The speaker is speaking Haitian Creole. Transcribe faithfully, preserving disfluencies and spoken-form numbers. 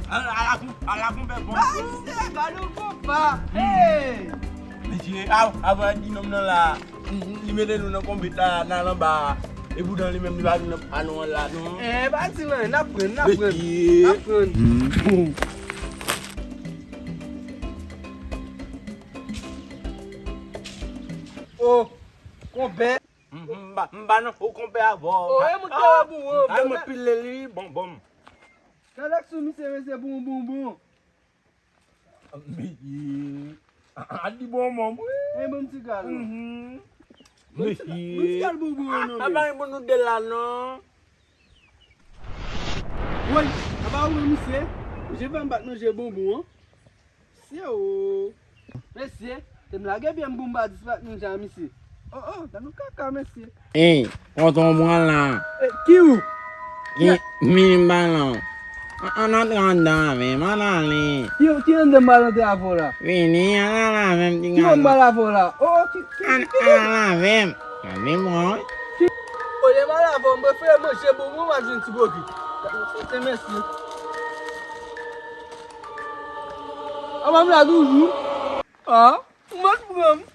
Ala, ala, ala konpè bon. Ay, se gade yon konpa. Hey! Mesye, a, avan di nonm nan la, li mete nou nan konbit la, nan anba. E poutan li menm li pa vin nan pa nou an la, non. Eh, pa di l anyen, n ap pran, n ap pran. Mesye. N ap pran. Oh, konpè. M, m ba, m ba nan fo konpè avè w. Oh, e moun ki te wè bonbon. Ay, mwen pile li, bonbon. Gade sou misye, mesye, pou yon bonbon. Mesye. A di bonbon, wi. E bon ti gal, non. Mhm. Bon ti gal, bon ti gal bonbon, non. A, a pa bon nou de la, non. Woy, a pa ou, misye. Misye fè m pa t manje bonbon, an. Mesye o. Mesye, te m lage pye m pou m pa dispat moun sa, misye. Oh, oh, dan nou kaka, mesye. Ey, tonton, pran la. Eh, ki ou? Ki minim balan? An, an antre anndan avè m, an ale. Ki, ki anndan m al antre avè w la? Vini, an ale avè m, ti gason. Ki moun m al avè w la? Oh, ki, ki, an, ki, an ale avè m. Gade mwen, wi. Ki, olye m al avè w, m prefere manje bonbon, m al jwenn ti boki. Se mesye. An, m la toujou. Ah, ou mèt pran m.